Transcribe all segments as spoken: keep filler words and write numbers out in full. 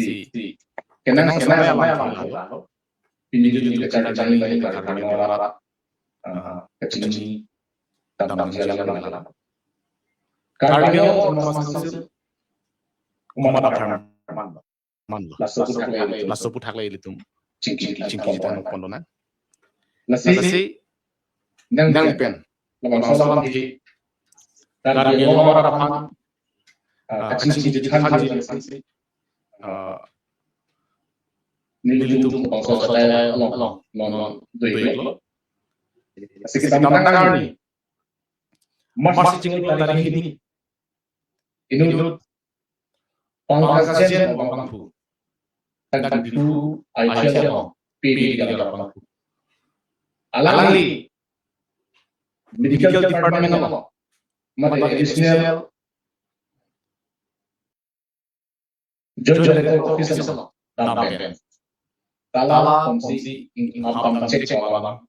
si kenang, kenang sampai alam, alam, alam. Pini jun jun kacang kacang ini dari Karbi Anglong rat, ah, kacini tamtam sialam alam. Karbi Anglong Autonomous Council komat apharman, manlo. Laso aputhak le, laso aputhak le ilitum chingki, chingki tang pon lonang. Lasi nang, nang pen labangso alam ke Karbi Anglong rat aphan, ah, kachingki chethan ji, ah, nelitum bangso achatai along, along, along, along do-iklo. Lasi kedamtang arni March chinglu tarik hini, inut Pankaj Jain abangphu, dak Diphu I H L along P D D along abangphu, alangli Medical Department along, mate Additional Joint Director Office along dampen, tala komsi ingkam check alam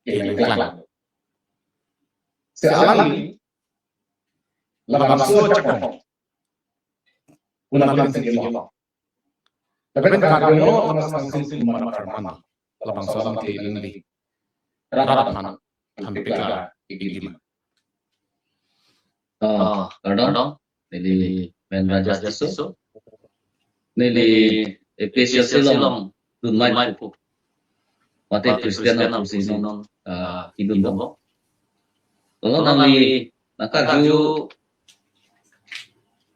kelangklang. Si alangli labangso ajakong un-an pen si kelong. Lapen Karbi Anglong Autonomous Council komat apharman, labangso alam ke nangli rat aphan thanpikla ikji ma? Oh, kardom. Neli men Rajesh Tisso. Neli A P C C along dunmai pu, mate Christian along pusi non, ah, kidun bom. Lalu nangli nangkarju,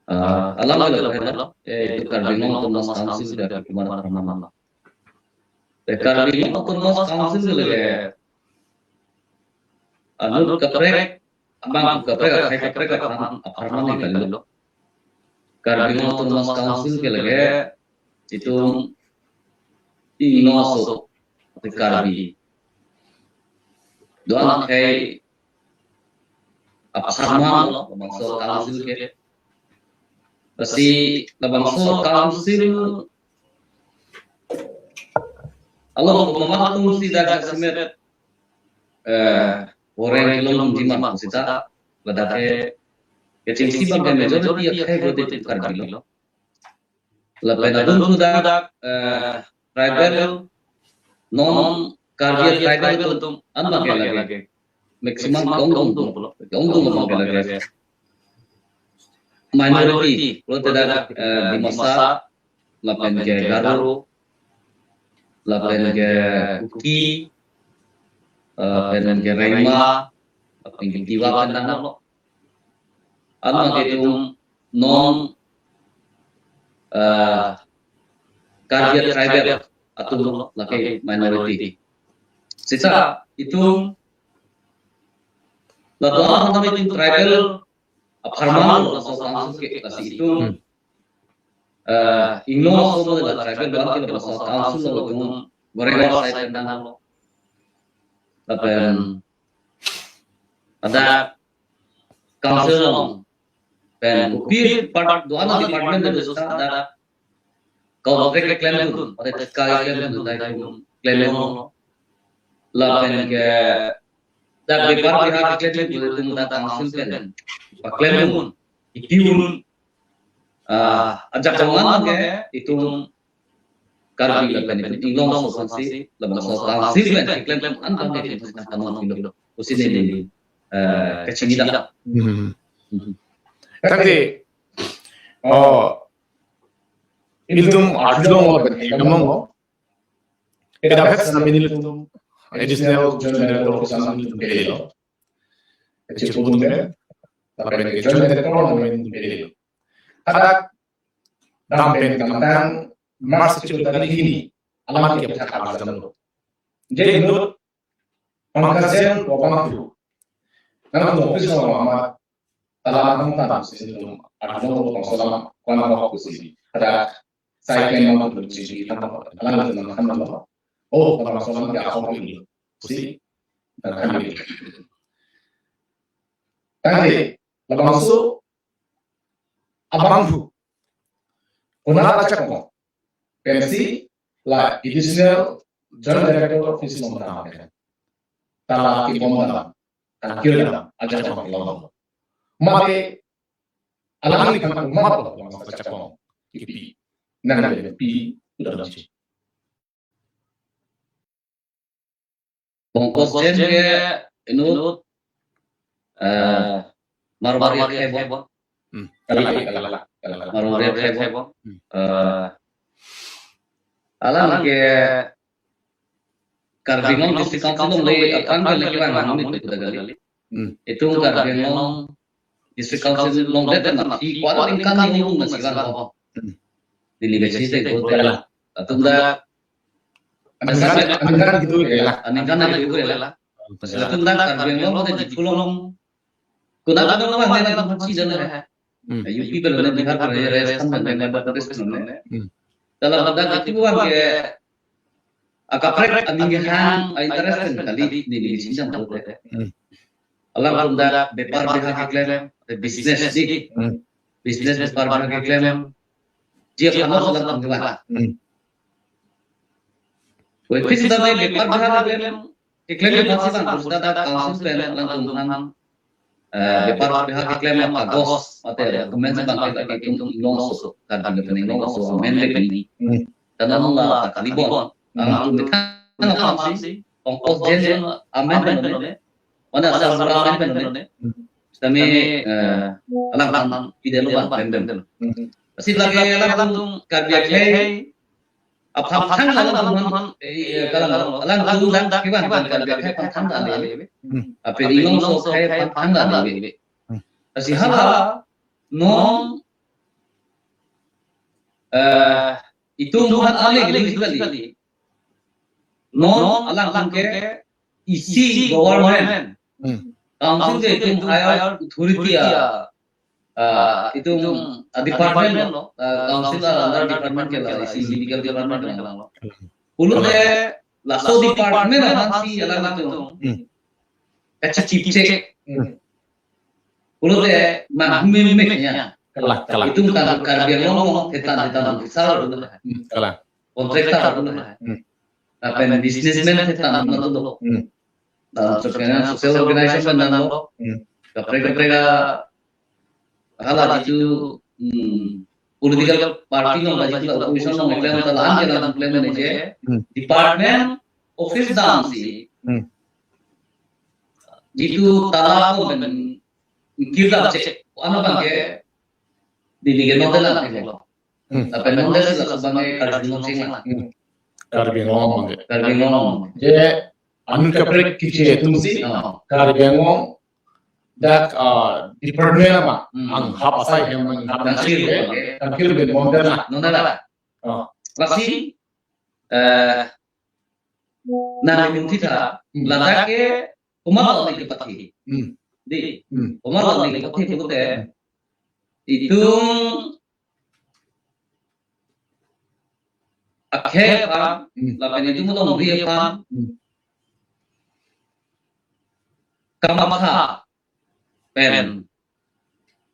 ah, alam alam lo, eh, itu Karbi Anglong Autonomous Council dari komat apharman lo. Eh, Karbi Anglong Autonomous Council ke lake anut kaprek, abang kaprek, akhai kaprek apharman, apharman ni kalilo. Karbi Anglong Autonomous Council ke lake itum ingno aso, ati Karbi do-an akhai apharman lo labangso council ke. Lasi labangso council along komat atum si dak jasemet, eh, orang kelong di ma sita, ladak ke kechengsi abang ke majority akhai bote itum Karbi lo. Lapen adun sudah, eh, tribal, non Karbi tribal atum an abang ke lake maximum ke-ongdung, ke-ongdung abang ke lake. Minority, pulote dak, eh, Dimasa, lapen ke Garo, lapen ke Kuki, eh, lapen ke Rengma, lapen ke Tiwa pen damlo. An abang ke itum non, eh, Karbi tribal atum lo, lake minority. Sita itum ladak an itum tribal apharman lo, laso council ke, lasi itum, Hmm. eh, Inglong aso lo, la tribal one ke, laso council lo, itum goreng asai pen danglo. Lapen ada council along pen kopi part do-an department do sa, ada contract keklem dun, ada thika keklem dun, ada itum klem dun. Lapen ke, dak bepar bihak keklem dun, itum dak council pen paklem dun, ipi un, ah, ajak jaman ke, itum Karbi lapen itum Inglong aso aphansi, labangso council pen keklem an abang ke itum sitang panon pilo. Pusi neli, eh, kachinidam. Hmm. Hmm. Tangte, oh, ilitum arjulong lapen hemlong lo. Kedaphet sitame nelitum additional joint director office sitame nelitum pilo. Kachipudun ke, lapen ke joint director sitame nelitum pilo. Hadak dam pen kedamtang March kechok tanggal hini, alam ke pachak arjam lo. Je inut pangkasen ko pamangku. Nang tu office lo mama, talam nang tan si tum arjam lo, kongsolam kwan lo kusi. Ada sai ken mau tu si si tan, alam tu nang kan lo. Oh, kongsolam ke apa ini? Si, nang kan ini. Tangte, labangso abangphu, konat achak mo, pensi la additional joint director office lo mata pen, ta la kibom dam, tangkir dam, ajak mo lo. Mate alangli kan umat lo, labangso achak mo, kipi, nang le pi, udah sih. Pongkos jen ke inut, eh, Marwari Khebo. Hmm. Kala, kala, kala. Marwari Khebo. Hmm. Eh, alang ke Karbi Anglong District Council along le aphan ke le kevang nang itu kuda kali. Hmm. Itum Karbi Anglong District Council along det na hi kwan ningkan ni hung na siwan ko. Hmm. Neli kachini te ko te. Kala. Atum dak aningkan, aningkan gitu ya. Aningkan gitu ya. Atum dak Karbi Anglong te Diphu along. Konat abang abang nang kachinidam. Hmm. U P pen lo, Bihar pen lo, Rajasthan pen lo, Madhya Pradesh pen lo. Hmm. Dalam dak Diphu abang ke akaprek aning kehang a-interest pen kali neli chinidam pulote. Hmm. Alangtum dak bepar bihak keklem, business di. Hmm. Business bepar bihak keklem. Dia kamu alam tangguan. Hmm. Wepis dak bepar bihak keklem, keklem bepar si bang, terus dak council pen alangtum han, eh, bepar bihak keklem kagos, mate dokumen si bang, kita itum Inglong aso, Karbi lapen Inglong aso amen le ni. Hmm. Dan along la ta kalibon. Hmm. Alangtum kan aphansi, pongkos jen amen pen lo ne. Mana asal murah amen pen lo ne. Hmm. Sitame, eh, alangtum pidetlo bang, pen pen. Hmm. Lasi lake alangtum Karbi akhei aphan thang alangtum han, eh, kalang, alangtum dak kevang pen Karbi akhei aphan thang ale. Hmm. Lapen Inglong aso akhei aphan thang ale. Hmm. Lasi hala non, eh, itum han ale kali, kali. Non alangtum ke isi government. Hmm. Council ke itum higher authority a, ah, itum, ah, department lo, ah, council a under department ke la, isi medical department ke lang lo. Pulote laso department aphansi alangtum. Hmm. Kachechipchek. Hmm. Pulote ma humi mek ya. Kala, kala. Itum kan Karbi Anglong along thetan thetan officer lo. Hmm, kala. Contractor lo. Hmm. Lapen businessman thetan lo. Hmm. Lapen social, social organization pen lo. Hmm. Kaprek kaprek a hala jitu, hmm, political party along, la jitu la opposition along keklem ta la-an ke la keklem ne je. Hmm. Department office damsi. Hmm. Jitu ta la ko pen kirdar chek. Ano abang ke neli ke nodal lang ke lo. Hmm. Lapen nodal si laso abang ke Karbi Anglong cheng lang. Hmm. Karbi Anglong abang ke. Karbi Anglong. Je anut kaprek keche atumsi. Oh. Karbi Anglong dak, ah, department ama. Hmm. Anghap asai hem anghap. Tangkir. Tangkir pen nodal lang. Nodal lang. Oh. Lasi, eh, nang mungkin ta, Hmm. ladak ke komat lo neli kepathi. Hmm. Di, Hmm. komat lo neli kepathi pulote, itum akhei aphan, hmm, lapen itum alongri aphan, hmm, kamatha pen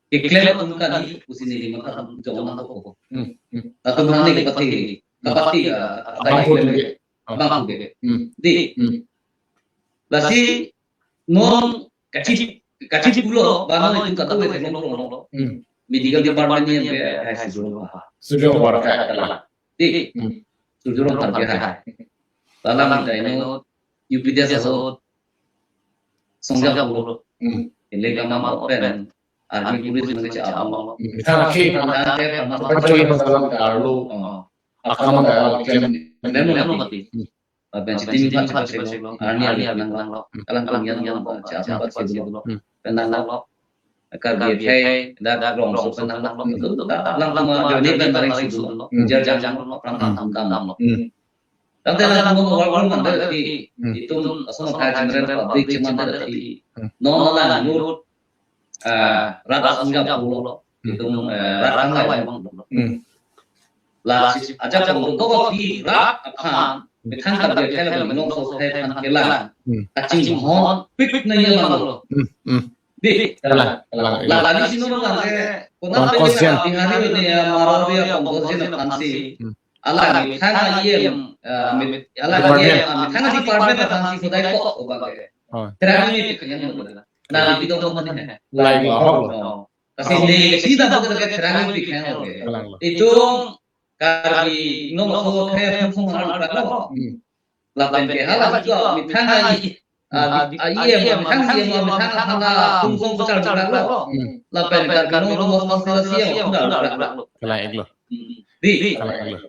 keklem atum kali pusi neli matha jong nangkok. Hmm, hmm. Latum hang ne kapati, kapati, ah, abang abang ke, abang ke. Hmm. Di. Hmm. Lasi non kachit, kachit pulo, ba non itum kado ke long long lo. Hmm. Medical department ni yang ke hai sudah apa? Sudah apa, kalang? Di. Hmm. Sudah apa, kalang? Dalam kita ini U P D S ahut songja pulo. Hmm. Ele kama pen army police mane cha abang lo. Hmm. Thang ke, thang ke, thang ke, thang ke, thang ke, thang ke, arlo. Oh. Akam ada klem, klem lo mati. Hmm. Lapen si tim phan si pasek lo, arni arni nang lo, kalang kalang yang yang cha apa si lo, hmm, pen nang lo. Karbi akhei, dak rongso pen nang lo, itu dak lang kuma joni pen bareng si lo, hmm, jar jang lo, rang tam tam lo. Hmm. Tangte lang kuma war war man dak di, hmm, itum asong thai general public cheman dak di, hmm, non lang lut, eh, rat asong jam pulo, hmm, itum, eh, rat ang lai abang lo. Hmm. Lasi ajak pon dokok di rat aphan, methang Karbi akhei lapen Longso akhei aphan kelang. Hmm. Kachinghon pik nangji abang lo. Hmm, hmm. Di. Kalang, kalang, la, kalang. Lasi non lang ke, konat Pangkos pen Jen. Bihari ni, eh, Marwari Pangkos Jen aphan si. Hmm. Alang methang a-E M, eh, met-, alang department. E M, ah, methang department aphan si kodai kok abang ke. Oh. Terang ni pik nangji abang lo. Nah, di dong mana ni? Lain lah, hok lo. Oh. Kasi ne, sida bukan ke terang ni pik nangji abang ke. Kalang lo. Itum Karbi Longso akhei aphung aron prak lo. Hmm. Lapen ke hala juga methang a-E M, ah, di, a-E M, methang a-E M, methang a-E M, methang a-E M, aphung aron prak lo. Hmm. Lapen Karbi Longso akhei aphung aron prak lo. Kalang ik lo. Hmm. Di. Kalang ik lo.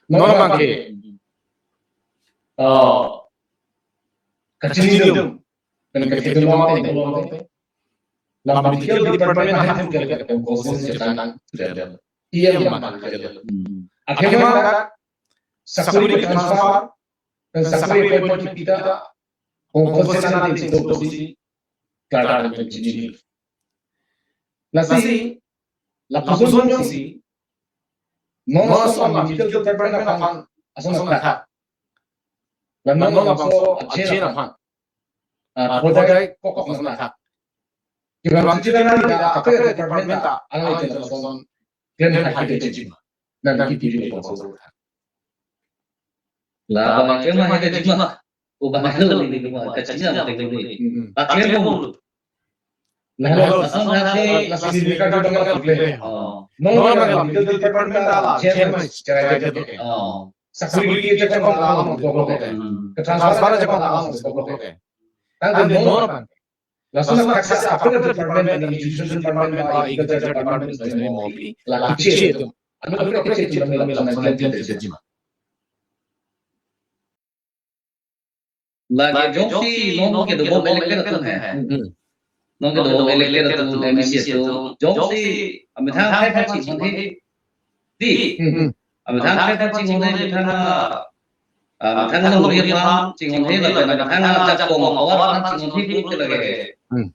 Non abang ke, oh, kachinidum, pen kachinidum lo te, lo te. La medical department ahem ke ke ke konsens chethan nang sudah ada. E M aphan ke ada. Hmm. Akhema sakuri transfer, pen sakuri appointment kepita, konsens nang di situ si, klardak pen chini. Lasi, lapuson jongsi, non laso medical department aphan asong athak. La non labangso a-J N aphan. Ah, kodai kok asong athak. Kevang si chita nang dak akhei department ta, alang ite lason klem hai ke jima. Nang kipi di labangso. Labang klem hai ke jima. O bang lo ni ni ma, kachina te ni. Hmm. Aklem mo. Lah, lason hati, lasi di ka dong ka klem. Oh. Non labang medical department ta la, chairman, chairman. Oh. Sakuri ke chairman la, la, la, la, la. Hmm. Ke transfer chairman la, la, la, la, la. Tangte non abang. Lason na taxa aphan department, education department, agriculture department, la kiche atum. Anu anu kiche atum, la, la, la, la, la, la. Lake jongsi non kedobom elected atum he. Hmm. Non kedobom elected atum, M A C atum. Jongsi amethang akhei aphan chinghon he. Di. Hmm. Amethang akhei aphan chinghon he, methang, ah, methang alongri aphan chinghon he, lapen methang ajakong apower aphan chinghon he, pute lake. Hmm.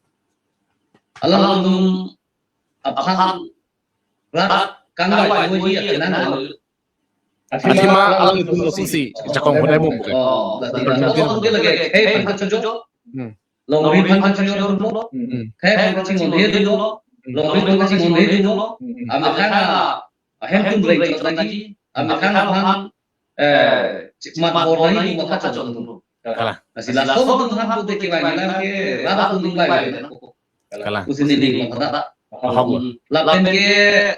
Alangtum aphan rat kangvai mo ji akenan lo. Athema alangtum lo si jakong hodai mo. Oh, lati la, oh, lake, eh, phan kachojo. Hmm. Longri phan kachojo lo. Hmm. Khei phan kachinghon he lo. Longri phan kachinghon he lo. Hmm. Amethang a, ahem atum reng chot nangji. Amethang aphan, eh, chikmat bor nangji atum matha chot lo. Kalang. Lasi laso atum aphan pute kevang nang ke rat atum nang bai. Kalang. Pusi neli matha. Ahok lo. Lapen ke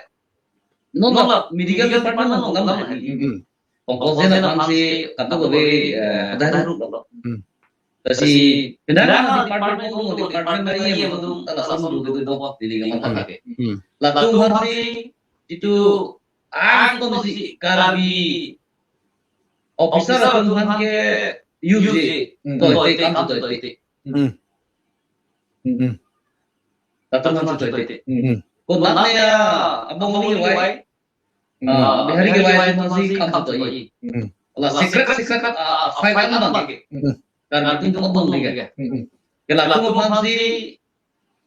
non la medical department non lam. Hmm. Pangkos Jen aphan si katu gabe, eh, daru lo. Hmm. Lasi pindah department ko department mari yang tu ta lason dulu tu bot di liga mata ke. Hmm. Latum aphan si itu angkon si Karbi officer atum aphan ke U J, hmm, toite kam toite. Hmm. Hmm. Latum aphan toite. Hmm. Konat ne ya, abang ni wai. Hmm. Ah, Bihari kevai atum aphan si kam toite. Hmm. La secret, secret, ah, file kan abang ke. Hmm. Karena itu abang ni ke. Hmm. Ke latum aphan si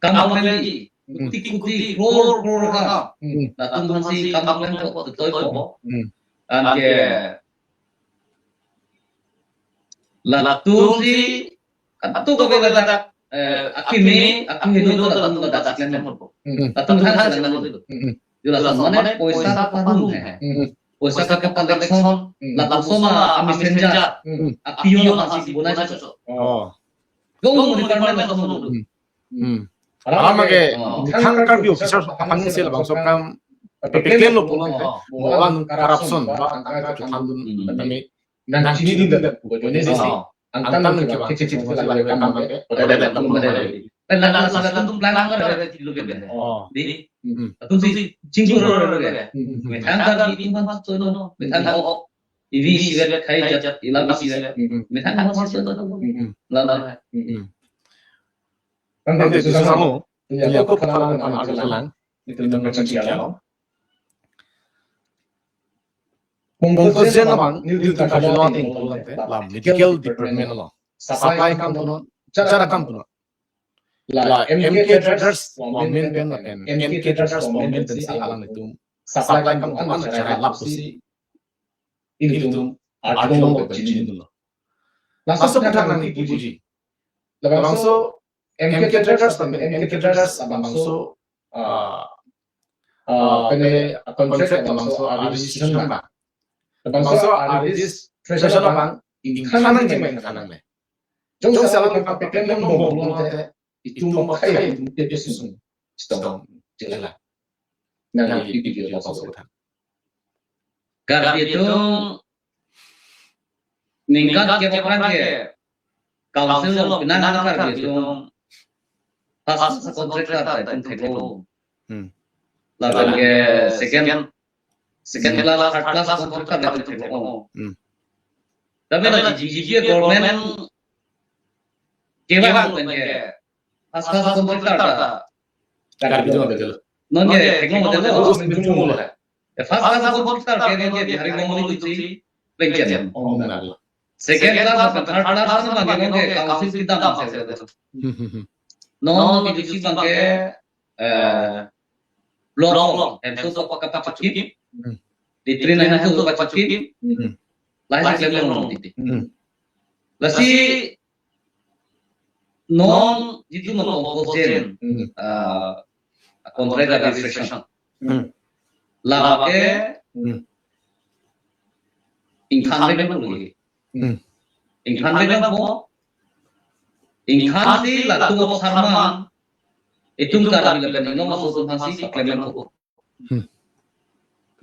kam abang ni. kuti kuti, crore crore akam. Hmm. Latum aphansi kam klem po, tutoi po. Hmm. Anke latum si kadokave ladak, eh, akimi, akimi do latum ladak si klem po. Hmm. Latum thang si klem po. Hmm. Jula mane poisa padun he. Hmm. Poisa ka collection, hmm, labangso ma a messenger, hmm, a peon aphansi bonai cho. Oh. Dong mo department lason. Hmm. Hmm. Alam ke, oh, thang Karbi officer aphan si labangso akam paklem lo pulote, oh, mo-an corruption ba angka kachethandun, hmm, kami nangchinidunde pu ko jone si. Oh. Angtan ke ba kecil kecil lagi akam ke. Pen ladak ladak atum plan kan ada di luar ke. Oh. Di. Hmm. Atum si chingkur ke. Hmm. Methang Karbi atum aphan si tono. Methang o. Ivi isivet khai jat ilam isivet. Hmm. Methang aphan si tono. Hmm. Lala. Hmm. Tangte susamo. Ya, ko phalang phalang. Itu nang kacang kialang. Pongkosjen abang, nelitum ta kajut ating pulote, la medical department along supply akam punon, chara akam punon. La M K Traders Women pen lapen M K Traders Women pensi alanglitum supply akam punon, chara lapusi ilitum arjulong pen chinilo. Laso aphuthak nangli puji. Labangso M K Traders lapen M K Traders labangso, ah, ah, pen a contract labangso a registration abang. Labangso a registration abang ingkhan nangji ma ingkhan nangne. Jongsi alanglitum paklem bom pulote itum akhai itum te sung sitong jela. Nang ipi ipi labangso aphuthak. Karbi atum ningkan kep aphrang ke council along pinang Karbi atum first contractor ta itum theklo. Hmm. Lapen ke second, second class, third class contractor ta itum theklo. Hmm. Tapi la G P government kevang pen ke first class contractor ta Karbi atum avedet. Non ke theklo avedet. First class contractor ke non ke Bihari Bengali atum si plengchen. Oh, benar. Second class lapen third class abang ke non ke council kedam se. Hmm, hmm, hmm. Non ke isi abang ke, eh, block along hemso kapachukip. Hmm. Di train hemso kapachukip. Hmm. Lahai si klemlong titi. Hmm. Lasi non jitu non pongkosjen, hmm, ah, contract registration. Hmm. Lake, hmm, ingkhan le memang lagi. Hmm. Ingkhan le memang po. Ingkhan si latum apharman itum Karbi lapen inglong aso atum aphansi paklem po. Hmm.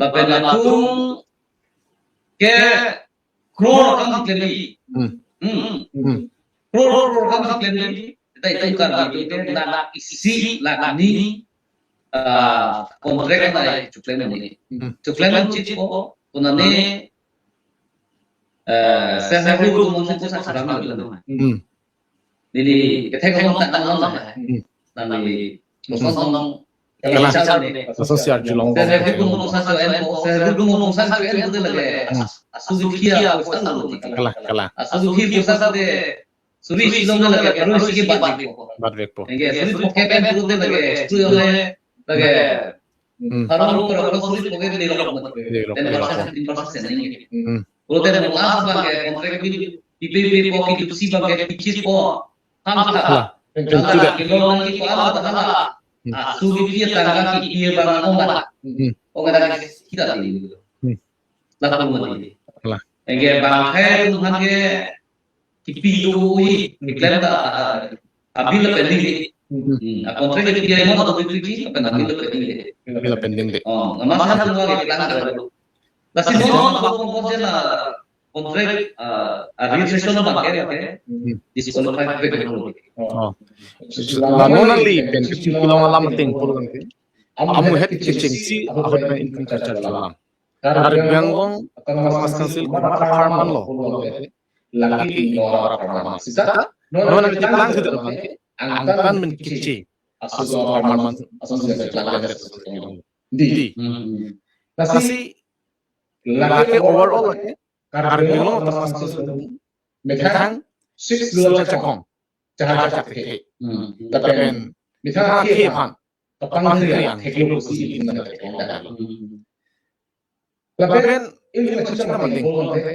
Lapen latum ke crore akam si klemji. Hmm. Hmm. Hmm. Crore, crore, crore akam si klemji. Ta itum Karbi atum ke lakh isi, lakh ni, ah, contract na chiklem ni. Hmm. Chiklem chit ko, konane, eh, self help group atum si poisa chorang lo. Hmm. Neli kethek along ta nang along. Hmm. Neli koson nang. Kalang. Social ni. Social arjulong. Self help group atum poisa cho-en, self help group atum poisa cho-en pute lake. Hmm. Asu dukhi apoisa lo. Kalang, kalang. Asu dukhi poisa de suri isi along lake, pharo isi ke bat vekpo. Bat vekpo. Anke suri phongo pen pute lake, suri along lake. Hmm. Pharo along, pharo along suri phongo ke lelok mat. Lelok, ten percent, lelok. Fifteen percent nangji. Hmm. Pute mo last abang ke contract bi, bi, bi, bi po, kiduk si abang ke, bi chit po. Hala. Hala. Hala, kelong nangji ko hala, hala. Hmm. Asu kipi atangka kipi abang ong hala. Hmm. Ong hala kita di. Hmm. Lapu mati. Hala. Anke bang akhai atum aphan ke kipi do-oi, kiklem ta, ah, a-bill pending de. Hmm. Hmm, a-contract kipi aimo ta do-oi pu ji, lapen a-bill pending de. Bill pending de. Oh, nama sa atum ke kita nang. Lasi non abang pongkosjen a-contract, ah, a-registration abang ke, ke, hmm, disqualify ke. Oh. La non nangli pen kipi kelong alam ateng pulo ke. Amu het kechengsi ahut pen income charge alam. Karbi Anglong Autonomous Council komat apharman lo pulote lake inglong apharman. Seta non nangkeplang thudet abang ke angtan pen keche aso apharman ason si keplang det. Di. Hmm. Lasi lake overall lake Karbi Anglong Autonomous Council methang six zero chakong. Chahar chak the. Hmm. Lapen methang akephan Pangri ang theklo pusi ilitum nangtekong dang. Lapen ilitum nangchechak nangtengkol tangte,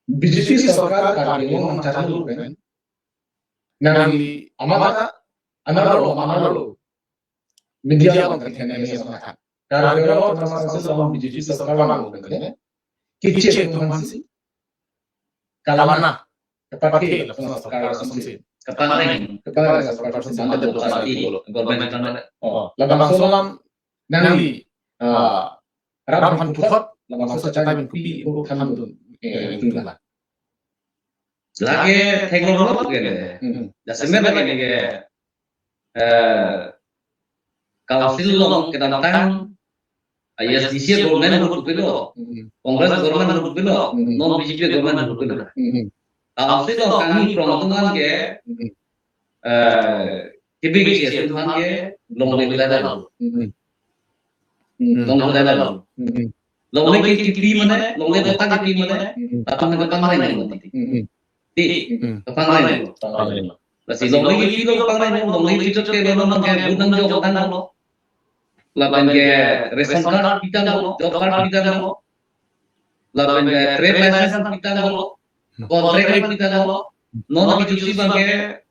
B J P sorkar Karbi Anglong nangcharlu pen nangli amata anarlo anarlo media along kethen nangji asonthot. Karbi Anglong Autonomous Council along B J P sorkar vanglo pen, keche atum aphansi kalamna, kapathe lapuson sorkar asonsi, kapangreng, kapangreng sorkar asonsi mandetlo party, government kan. Oh, labangso alam nangli, ah, rap aphan puthot, labangso chechak pen kopi pu thandun, eh, ilitum la. Lake theklonglo ke. Hmm. Jasemet lake ke, eh, council along kedamtang, ah, A S D C government ahut kopilo, Hmm. Congress government ahut kopilo, Hmm. non B J P government ahut kopilo. Hmm. Council along kangni prong atum aphan ke, Hmm. eh, kebiji atum aphan ke longle klemdetlo. Hmm. Hmm. Longle klemdetlo. Hmm. Longle kepi mane, longle dotang kepi mane, Hmm. latum aphan kapangreng mati. Hmm. Di, Hmm. kapangreng. Kapangreng. Lasi longle kepilo kapangreng, longle kechot ke lo nang ke vote nangjok tanglo. Lapen ke ration card pitanglo, job card pitanglo. Lapen ke trade license pitanglo, contract pitanglo. Non kejusi abang ke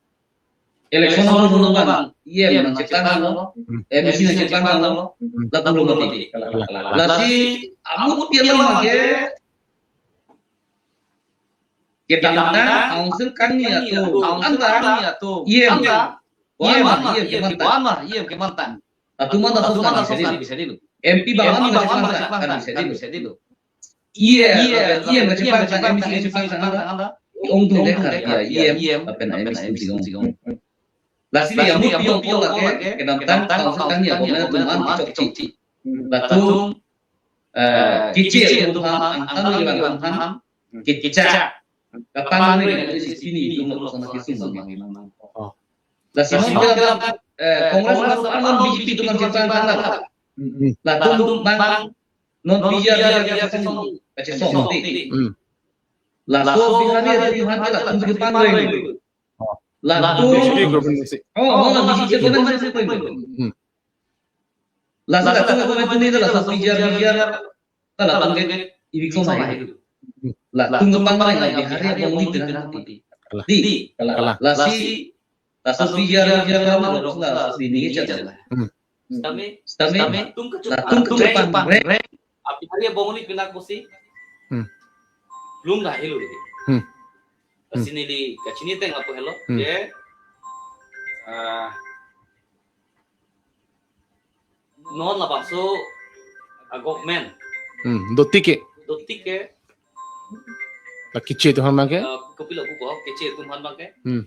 election ahormu abang E M nangchepanglo, M C nangchepanglo, lapulo mati. Lasi amut pialang abang ke kedamtang council kangni atum, anta E M, E M, E M kemantan. Latum anta laso kan bisa dilo. M P abang nangchepanglo, kan bisa dilo. E M, E M nangchepanglo, M C nangchepanglo, anta ongdung de kar ya E M, lapen M C ongdung. Lasi amut pialang lake, kedamtang council kangni atum aphan kechokche. Latum, eh, keche atum aphan, angtan ilitum aphan, kecha, kapangreng isi pini ilitum lapuson kesung abang. Oh. Lasi non ke, eh, Congress lapuson non B J P atum nangchepanglo. Hmm. Latum abang non P G R, P G R kachesong, kachesong ti. Hmm. Laso Bihari atum aphan ke latum kapangreng. Oh. Latum B J P government si. Oh, oh, B J P government si. Hmm. Laso latum government ni laso P G R, P G R, latum ke eviction hai. Latum kapangreng Bihari abang ni terang mati. Kalang. Di, kalang. Kalang. Lasi, laso P G R, P G R lalu, laso ini aja lah. Hmm. Sitame, sitame, latum kachepangreng. Bihari abang ni pina kosi. Hmm. Lung dah helo lagi. Hmm. Lasi neli kachiniteng lapu helo. Hmm. Je, ah, non labangso, ah, government. Hmm, dotik ke. Dotik ke. La keche atum aphan abang ke? Ah, kopilo pu ko, keche atum aphan abang ke? Hmm.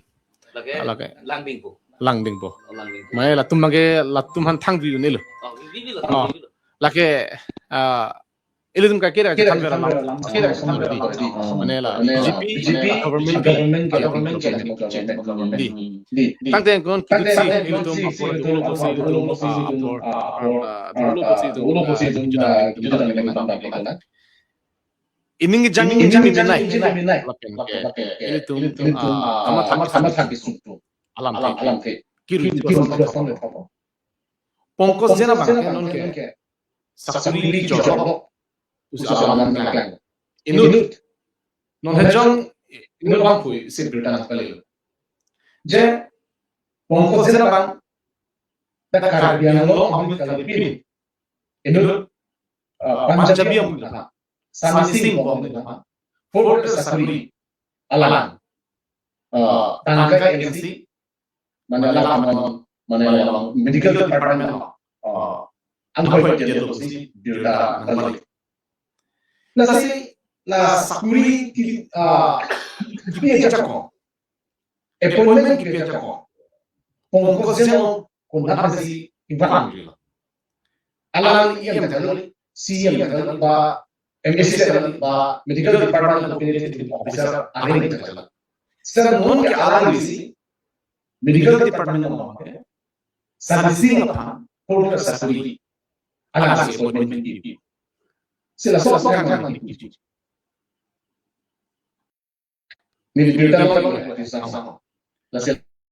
Lake, lake langdingpo. Langdingpo. Oh, langdingpo. Mane latum abang ke, latum aphan thangpi un'elo. Oh, pipilo, oh, pipilo. Lake, ah, ilitum kaike ra kethan vera lang. Kaike ra kethan vera lang. Mane la B J P, B J P government ke, government ke, government ke. Di. Di. Tangte angkon kiduk si ilitum apor dolo pusi, ilitum, ah, apor, ah, apor, ah, dolo pusi ilitum, ah, juda, juda, juda. Ining kejang, ining kejang, ining kejang, ining kejang. Lapen ke, ilitum, ah, amat thak, amat thak kesung atum alamthe, alamthe. Kiru, kiru, kiru, kiru. Pankaj Jain abang ke non ke sakuri kejorok pusi alam nangklang. Inut, non hejong inut abang pui si birta nangpalilo. Je Pankaj Jain abang ta Karbi Anglong ahut kalipin inut, ah, Punjabi amonit aphan, Sani Singh amonit aphan, four quarter sakuri alang, ah, tangka ensi, mane alang, mane alang medical department, ah, anghoi padetlo pusi birta nangpali. Lasi la sakuri ke, ah, kepi ajakong, appointment kepi ajakong, Pankaj Jain along konat si kevang. Alang E M kacharli, C E M kacharli, ba M A C kacharli, ba medical department along pine officer areng kacharli. Sir, non ke alang si medical department along ke Sani Singh aphan four quarter sakuri, alang si appointment kepi. Si laso alang kepi. Neli birta nangpali, bisa sama. Lasi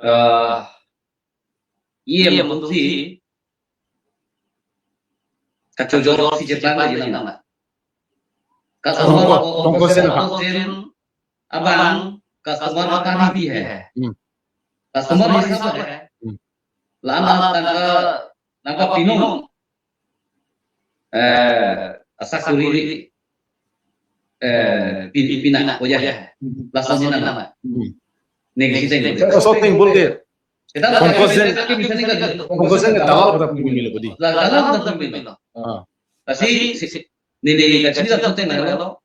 Ah, E M atumsi kachojor si chetlang lagi nang. Customer Pongkos, pongkos jen apa? Pongkos jen abang customer ka P P hai. Hmm. Customer hisab hai. Hmm. La-an tangka, tangka pinong, eh, asakuri, eh, pin-, pinak ko ya. Lason si nang. Hmm. Neng si teng. So, so teng bul ke. Kita Pongkos jen, kita bisa nih kan. Pongkos jen ke dalal kata pemilih ko di. La-, dalal kata pemilih. Ah. Lasi, si, si, neli kachini la teng na lo.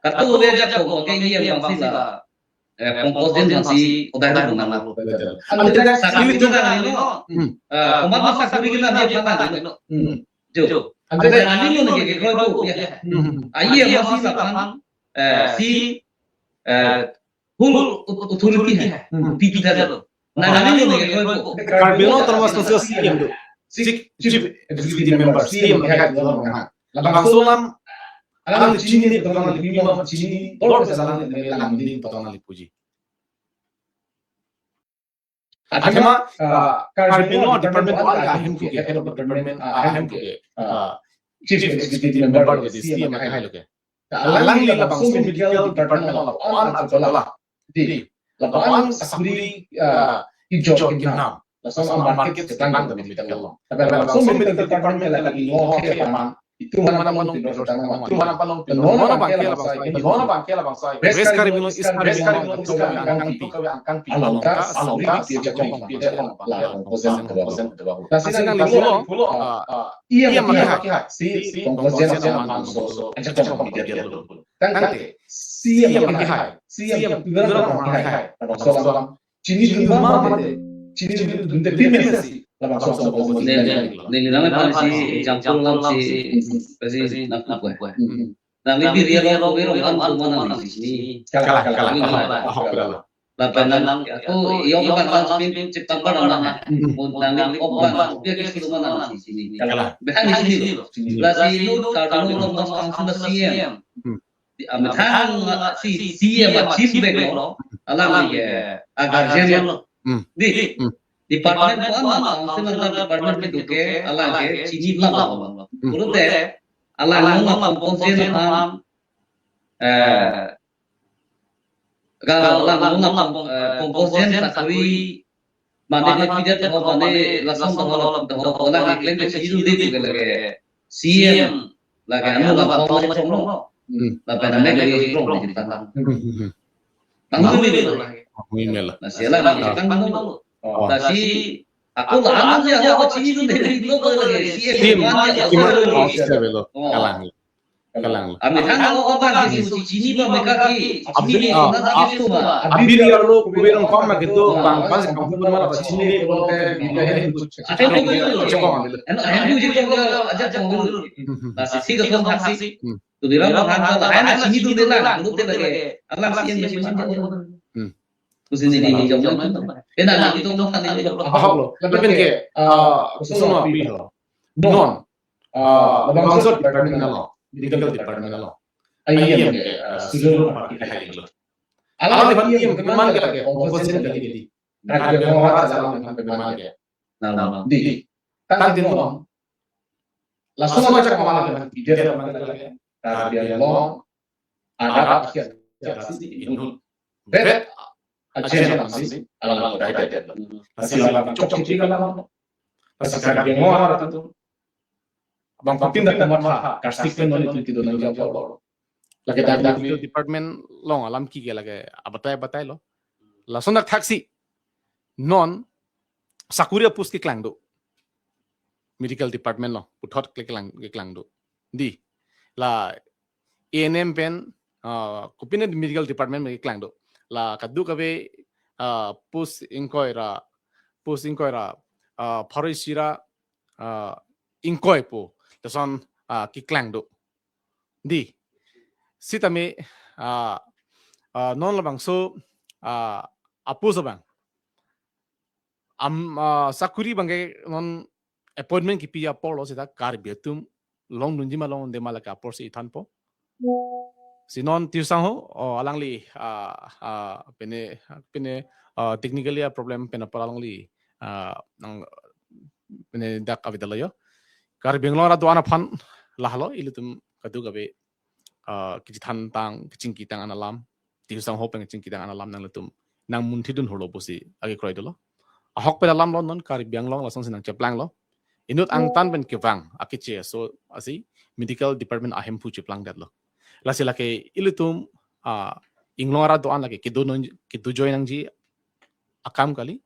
Kartu dia jak ko, ke E M abangsi la. Eh, Pongkos jen abangsi udah ada nang lo. Betul. Ante dak sakuri kita nang lo. Hmm. Eh, komat sakuri kita dia pernah nang lo. Hmm. Jo. Ante nang lo nih ke kroipo ya. Hmm. Aye abangsi la pan, eh, si, eh, full au-, authority hai. Hmm. P P hai lo. Nang nang lo nih ke kroipo. Karbi Anglong Autonomous Council C E M do. Chief, Chief Executive Member, C E M hai, hai, hai. Labangso alam, alang chini ni, betul nang lipi ma chini, bor ke salang ni, lang ni, betul nang lipuji. Athema, ah, Karbi Anglong department ko alang ahem ke, head of department, ah, ahem ke, ah, Chief Executive Member ke, C E M hai lo ke. Alangli labangso medical department along an ajola. Di, labang sakuri, ah, kejor kenam. Lason a-market chetlang dam medical along. Tapi labangso medical department lagi lo ke aman. Itum aphan aphan long pilo, itum aphan aphan long pilo. Non abang ke labangso, non abang ke labangso. West Karbi Anglong, East Karbi Anglong, Karbi Anglong, Karbi Anglong, Karbi Anglong. Along ta, along ta, sakuri ke chetlang, chetlang, la, Pongkos jen, Pongkos jen. Lasi nangli pulo, ah, E M ke hai, si, si, Pongkos jen aman, so, so, ajak kong dia dia. Tangte, si E M ke hai, si E M ke hai, labangso alam. Chini dun ma mate, chini dun te pin mesi, labangso alam. Neli, neli nang phan si example alam si, pasi nang kue. Hmm. Nangli biri alo, biri alo, an tu mana nang si chini. Kalang, kalang, kalang. Ahok, kalang. Lapen nang, ako, iyong bang lang pin, chiptang bang lang. Hmm. Pon nangli ok bang, biak isi tu mana nang si chini. Kalang. Behan di sini lo. Lasi inut Karbi Anglong Autonomous Council C E M. Hmm. Di amethang si C E M a-chief bek lo, alang ke a-guardian lo. Hmm. Di, hmm, department ko ama, council under department kedo ke, alang ke chini lam lo. Hmm. Pulote, alang lo na Pongkos jen aphan, eh, ka alang lo na Pong-, eh, Pongkos jen sakuri, mane ke pidet ho, mane lason ho, ho, alang ke klem ke chini dun di ke lake C E M, lake anu la pong le chong lo. Hmm. Lapen ane ke strong di tang. Hmm, hmm, hmm. Tang dun di lo. Ui mela. Lasi alang ke tang dun lo. Oh. Lasi ako la anu ya ho chini dun di lo ke lake C E M. C E M, man ya C E M ho. Oh, siya belo. Oh. Kalang. Kalang. Amethang o bang ke si chini ba meka ke. Abiri, chini ah, na ta ke tu ba. Abiri arlo kubirong kom ma gitu, bang pas kampung mana chini ni pulote, bida he tu. Ahem tu, ahem tu. Chekong ambil. Eno, ahem tu je kong aja kong. Hmm. Lasi si ke kong haksi. Hmm. Tu dira ma han ta la, hai na chini tu de lang, tu de lake. Alang si yang chini. Hmm. Kusi ni ni jong lang. Ena na itu mo kan ni. Ahok lo. Lapen ke, ah, kusuno api lo. Non. Ah, labangso department along, medical department along. Ai E M ke, ah, Surjya Pal ke hai lo. Alang aphan E M ke man ke lake, Pongkos jen ke lake di. Karbi Anglong arat alam aphan ke man ke. Nang. Di. Tangte non. Lason ajak man ke, di dia man ke lake. Karbi Anglong arat akhir, akhir si inut. Bet ajen abangsi, alang alang dai dai. Lasi alang chok chok chik alang. Lasi Karbi Anglong arat atum. Bang pin dak matha, karsik pen non itu tidur nang jam lo. Lake dak dak medical department along alam ke lake abatai abatai lo. Lason dak thaksi. Non sakuri a-post keklang do. Medical department along puthot keklang, keklang do. Di. La A N M pen, ah, kopine medical department keklang do. La kadokave, ah, post ingkoi ra, post ingkoi ra, ah, pharo isi ra, ah, ingkoi pu. Lason, ah, keklang do. Di. Sitame, ah, ah, non labangso, ah, a-post abang. Am, ah, sakuri abang ke non appointment kipi apor lo seta Karbi atum longdunji ma longdunde ma lake apor si ithanpo. Si non Tihu Sangho, o, alangli, ah, ah, pine, pine, ah, technically a problem pen apor alangli, ah, nang, pine dak avedetlo yo. Karbi Anglong arat do-an aphan lahelo, ilitum kadokave, ah, kachethantang, kachingkitang an alam, Tihu Sangho pen kachingkitang an alam nanglitum nangmunthidun hurlo pusi agi kroidunlo. Ahokpet alam lo non Karbi Anglong lasonsi nangcheplanglo. Inut angtan pen kevang akeche aso asi medical department ahemphu cheplangdetlo. Lasi lake ilitum, ah, inglong arat do-an lake kedo non, kedo join nangji akam kali.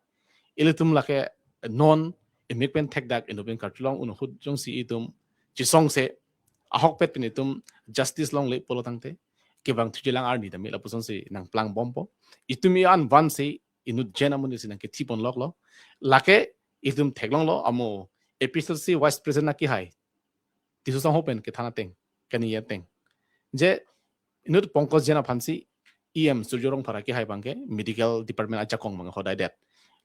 Ilitum lake non emek pen thekdak inut pen karjulong un ahut jongsi itum chesongse ahokpet pen itum justice longle pulo tangte kevang thujelang arni tame lapusonsi nangplangbompo. Itum i-an vansi inut jen amonit si nangkethiponloklo. Lake itum theklonglo amo A P H L C vice president akehai Tihu Sangho pen kethan ateng, kani ateng. Je inut Pankaj Jain aphansi E M Surjya Rongphar akehai abangke medical department ajakong abang hodaidet.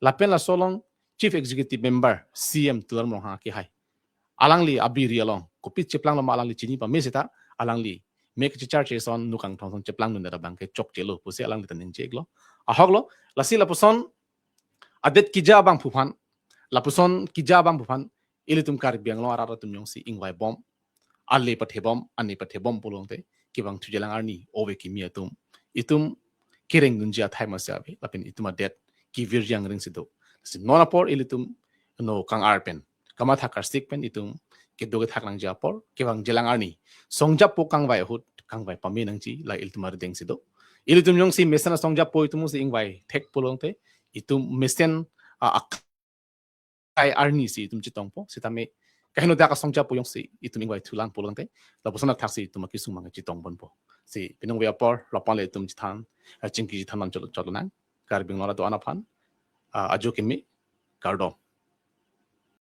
Lapen laso along Chief Executive Member C M Tuliram Ronghang akehai. Alangli abiri along kopi cheplanglo ma alangli chini pame seta alangli mek checharche ason nukang thong ason cheplangdundet abangke chokchelo pusi alangli ta ningje-iklo. Ahoklo, lasi lapuson adet keja abangphu aphan, lapuson keja abangphu aphan, ilitum Karbi Anglong arat atum jongsi ingvaibom, ale pathebom, ane pathebom pulo tangte, kevang thujelang arni, ove kimi atum, itum kerengdunji athai masi ave, lapen itum adet kevirji angring si do. Si non apor ilitum, no kang-ar pen, kamatha karsik pen itum kedo kethak nangji apor, kevangjilang arni songjapo kangvai ahut, kangvai pame nangji, la ilitum arideng si do. Ilitum jongsi mesen asongjapo itum si ingvai thek pulo tangte, itum mesen, ah, akai arni si itum chetongpo, sitame kaheno dak asongjapo jongsi itum ingvai thulang pulo tangte, lapuson athaksi itum akesung abang chetongponpo. Si pinong ve apor, lapu-an le itum chethan, ah, chingki chethan non chot chot nang, Karbi Anglong arat do-an aphan, ah, ajo kimi, kardom.